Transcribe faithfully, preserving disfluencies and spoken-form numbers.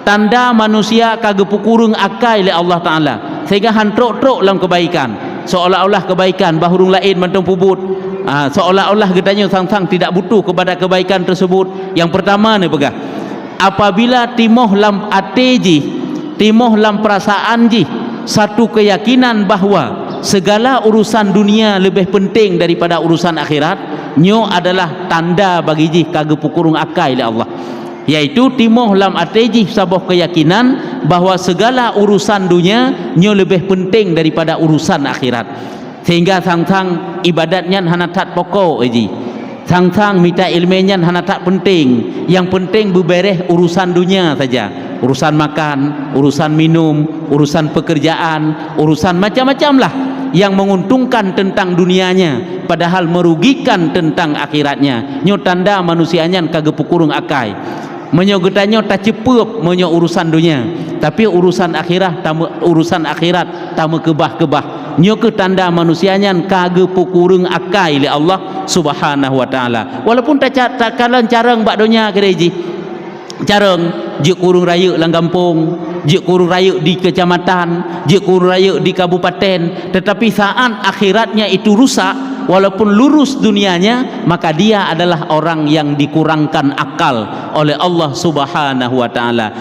Tanda manusia ka geupeukureueng akai lé Allah Taala, sehingga han trok-trok lam kebaikan. Seolah-olah kebaikan bah ureuëng laén mantong peubuet. Ha, seolah-olah geutanyoe sang-sang tidak butuh kepada kebaikan tersebut. Yang pertama neupeugah, apabila timoh lam até jih, timoh lam perasaan jih, satu keyakinan bahwa segala urusan dunia lebih penting daripada urusan akhirat, nyoe adalah tanda bagi jih ka geupeukureueng akai lé Allah. Yaitu timoh lam até jih saboh keuyakinan bahwa segala urusan dunia nyoe leubeh peunteng daripada urusan akhirat, sehingga sang-sang ibadat nyan hana that pokok jih. Sang-sang mita iéleumé nyan hana that peunteng. Nyang peunteng beubeureh urusan dunia saja, urusan makan, urusan minum, urusan peukeurjaan, urusan macam-macam lah nyang menguntungkan teuntang dunianya, padahal merugikan teuntang akhiratnya. Nyoe tanda manusia nyan ka geupeukureueng akai. Meunyoe geutanyoe taceupeueb meunyoe urusan dunia, tapi urusan akhirat tame-, urusan akhirat tameukeubah-keubah. Nyoe keuh tanda manusia nyan ka geupeukureueng akai lé Allah Subhanahu wa Taala. Walaupun taca-, takalon carông bak donya keudeh jih, carông, jeuet kureueng rayeuk lam gampông, jeuet kureueng rayeuk di keucamatan, jeuet kureueng rayeuk di kabupaten, tetapi saat akhiratnya itu rusak, walaupun lurus dunianya, maka dia adalah orang yang dikurangkan akal oleh Allah Subhanahu wa Taala.